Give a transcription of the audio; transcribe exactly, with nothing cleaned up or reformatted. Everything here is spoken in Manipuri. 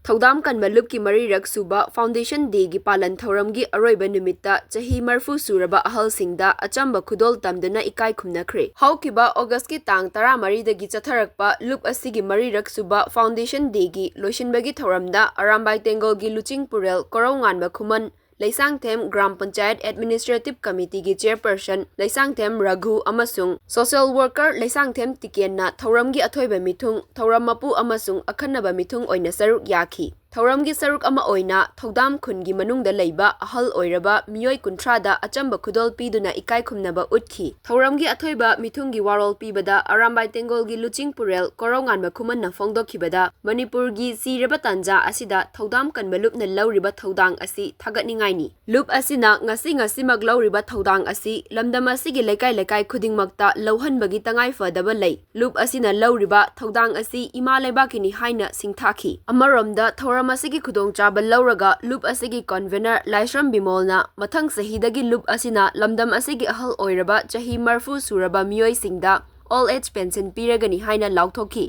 ꯊꯧꯗꯥꯝ ꯀꯟꯕ ꯂꯨꯞꯀꯤ ꯃꯔꯤꯔꯛ ꯁꯨꯕ Foundation Dayꯒꯤ ꯄꯥꯂꯟ ꯊꯧꯔꯝꯒꯤ ꯑꯔꯣꯏꯕ ꯅꯨꯃꯤꯠꯇ ꯆꯍꯤ ꯃꯔꯐꯨ ꯁꯨꯔꯕ ꯑꯍꯜꯁꯤꯡꯗ ꯑꯆꯝꯕ ꯈꯨꯗꯣꯜ ꯇꯝꯗꯨꯅ ꯏꯀꯥꯏ ꯈꯨꯝꯅꯈ꯭ꯔꯦ꯫ ꯍꯧꯈꯤꯕ Augustꯀꯤ ꯇꯥꯡ ꯇꯔꯥꯃꯔꯤꯗꯒꯤ ꯆꯠꯊꯔꯛꯄ ꯂꯨꯞ ꯑꯁꯤꯒꯤ ꯃꯔꯤꯔꯛ ꯁꯨꯕ Foundation Dayꯒꯤ ꯂꯣꯏꯁꯤꯟꯕꯒꯤ ꯊꯧꯔꯝꯗ ꯑꯔꯥꯝꯕꯥꯏ ꯇꯦꯡꯒꯣꯜꯒꯤ ꯂꯨꯆꯤꯡ ꯄꯨꯔꯦꯜ ꯀꯣꯔꯧꯉꯥꯟꯕ ꯈꯨꯃꯟ, ꯂꯩꯁꯥꯡꯊꯦꯝ ꯒ꯭ꯔꯥꯝ ꯄꯟꯆꯥꯌꯠ Administrative Committeeꯒꯤ Chairperson ꯂꯩꯁꯥꯡꯊꯦꯝ ꯔꯘꯨ ꯑꯃꯁꯨꯡ social worker ꯂꯩꯁꯥꯡꯊꯦꯝ ꯇꯤꯀꯦꯟꯅ ꯊꯧꯔꯝꯒꯤ ꯑꯊꯣꯏꯕ ꯃꯤꯊꯨꯡ, ꯊꯧꯔꯝ ꯃꯄꯨ ꯑꯃꯁꯨꯡ ꯑꯈꯟꯅꯕ ꯃꯤꯊꯨꯡ ꯑꯣꯏꯅ ꯁꯔꯨꯛ ꯌꯥꯈꯤ꯫ ꯊꯧꯔꯝꯒꯤ ꯁꯔꯨꯛ ꯑꯃ ꯑꯣꯏꯅ ꯊꯧꯗꯥꯝ ꯈꯨꯟꯒꯤ ꯃꯅꯨꯡꯗ ꯂꯩꯕ ꯑꯍꯜ ꯑꯣꯏꯔꯕ ꯃꯤꯑꯣꯏ ꯀꯨꯟꯊ꯭ꯔꯥꯗ ꯑꯆꯝꯕ ꯈꯨꯗꯣꯜ ꯄꯤꯗꯨꯅ ꯏꯀꯥꯏ ꯈꯨꯝꯅꯕ ꯎꯠꯈꯤ꯫ ꯊꯧꯔꯝꯒꯤ ꯑꯊꯣꯏꯕ ꯃꯤꯊꯨꯡꯒꯤ ꯋꯥꯔꯣꯜ ꯄꯤꯕꯗ ꯑꯔꯥꯝꯕꯥꯏ ꯇꯦꯡꯒꯣꯜꯒꯤ ꯂꯨꯆꯤꯡ ꯄꯨꯔꯦꯜ ꯀꯣꯔꯧꯉꯥꯟꯕ ꯈꯨꯃꯟꯅ ꯐꯣꯡꯗꯣꯛꯈꯤꯕꯗ, ꯃꯅꯤꯄꯨꯔꯒꯤ ꯁꯤꯔꯕ ꯇꯥꯟꯖꯥ ꯑꯁꯤꯗ ꯊꯧꯗꯥꯝ ꯀꯟꯕ ꯂꯨꯞꯅ ꯂꯧꯔꯤꯕ ꯊꯧꯗꯥꯡ ꯑꯁꯤ ꯊꯥꯒꯠꯅꯤꯡꯉꯥꯏꯅꯤ꯫ ꯂꯨꯞ ꯑꯁꯤꯅ ꯉꯁꯤ ꯉꯁꯤꯃꯛ ꯂꯧꯔꯤꯕ ꯊꯧꯗꯥꯡ ꯑꯁꯤ ꯂꯝꯗꯝ ꯑꯁꯤꯒꯤ ꯂꯩꯀꯥꯏ ꯂꯩꯀꯥꯏ ꯈꯨꯗꯤꯡꯃꯛꯇ ꯂꯧꯍꯟꯕꯒꯤ ꯇꯉꯥꯏ ꯐꯗꯕ ꯂꯩ꯫ ꯂꯨꯞ ꯑꯁꯤꯅ ꯂꯧꯔꯤꯕ ꯊꯧꯗꯥꯡ ꯑꯁꯤ ꯏꯃꯥ ꯂꯩꯕꯥꯛꯀꯤꯅꯤ ꯍꯥꯏꯅ ꯁꯤꯡꯊꯥꯈꯤ꯫ ꯑꯃꯔꯣꯝꯗ, ꯊꯧꯔꯝ ꯑꯁꯤꯒꯤ ꯈꯨꯗꯣꯡꯆꯥꯕ ꯂꯧꯔꯒ ꯂꯨꯞ ꯑꯁꯤꯒꯤ convener ꯂꯥꯏꯁ꯭ꯔꯝ ꯕꯤꯃꯣꯜꯅ ꯃꯊꯪ ꯆꯍꯤꯗꯒꯤ ꯂꯨꯞ ꯑꯁꯤꯅ ꯂꯝꯗꯝ ꯑꯁꯤꯒꯤ ꯑꯍꯜ ꯑꯣꯏꯔꯕ ꯆꯍꯤ ꯃꯔꯐꯨ ꯁꯨꯔꯕ ꯃꯤꯑꯣꯏꯁꯤꯡꯗ old age pension ꯄꯤꯔꯒꯅꯤ ꯍꯥꯏꯅ ꯂꯥꯎꯊꯣꯛꯈꯤ꯫